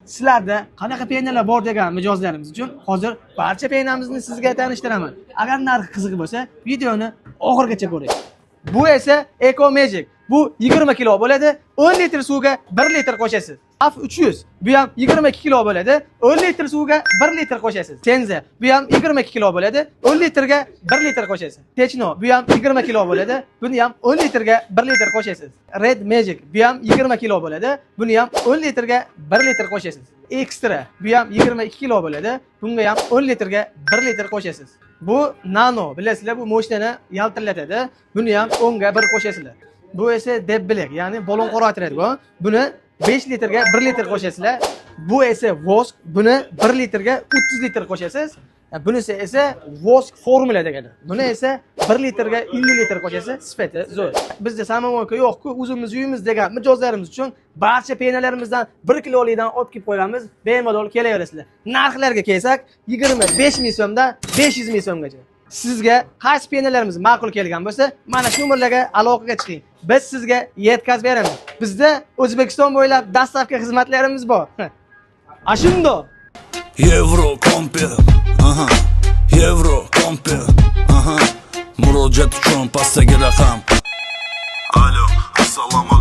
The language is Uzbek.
Sizlarda qanaqa пена lar bor degan mijozlarimiz uchun hozir barcha пена mizni sizga tanishtiraman. Agar narxi qiziq bo'lsa, videoni oxirigacha ko'ring. Bu esa Eco Magic. Bu 20 kilo bo'ladi. 10 litr suvga 1 litr qo'shasiz. Af 300. Bu ham 22 kilo bo'ladi. 10 litr suvga 1 litr qo'shasiz. Senza. Bu ham 22 kilo bo'ladi. 10 litrga 1 litr qo'shasiz. Techno. Bu ham 20 kilo bo'ladi. Buni ham 10 litrga 1 litr qo'shasiz. Red Magic. Bu ham 20 kilo bo'ladi. Buni ham 10 litrga 1 litr qo'shasiz. Extra. Bu ham 22 kilo bo'ladi. Bunga ham 10 litrga 1 litr qo'shasiz. Bu nano, bilasizlar, bu moshinani yaltirlatadi. Buni ham 10 ga 1 qo'shasizlar. Bu esa Deb Black, ya'ni balon qoraytiradi bu. Buni 5 litrga 1 litr qo'shasizlar. Bu esa воск, buni 1 litrga 30 litr qo'shasiz. Bunisi esa воск formula degani. Buni esa 1 litrga 50 litr qo'shasiz, sifati zo'r. Bizda самомойка yo'q-ku, o'zimiz uyimiz degan mijozlarimiz uchun barcha пена larimizdan 1 kilolikdan olib kelib qo'yamiz. Bemalol kelaverasizlar. Narxlarga kelsak, 25 ming so'mdan 500 ming so'mgacha. Sizga qaysi пена larimiz ma'qul kelgan bo'lsa, mana shu nomerlarga aloqaga chiqing. Biz sizga yetkazib beramiz. Bizda O'zbekiston bo'ylab доставка xizmatlarimiz bor. A shundoq. Yevro Komper, aha, Yevro Komper, aha. Murojaat uchun pastdagi raqam. Alo, assalomu.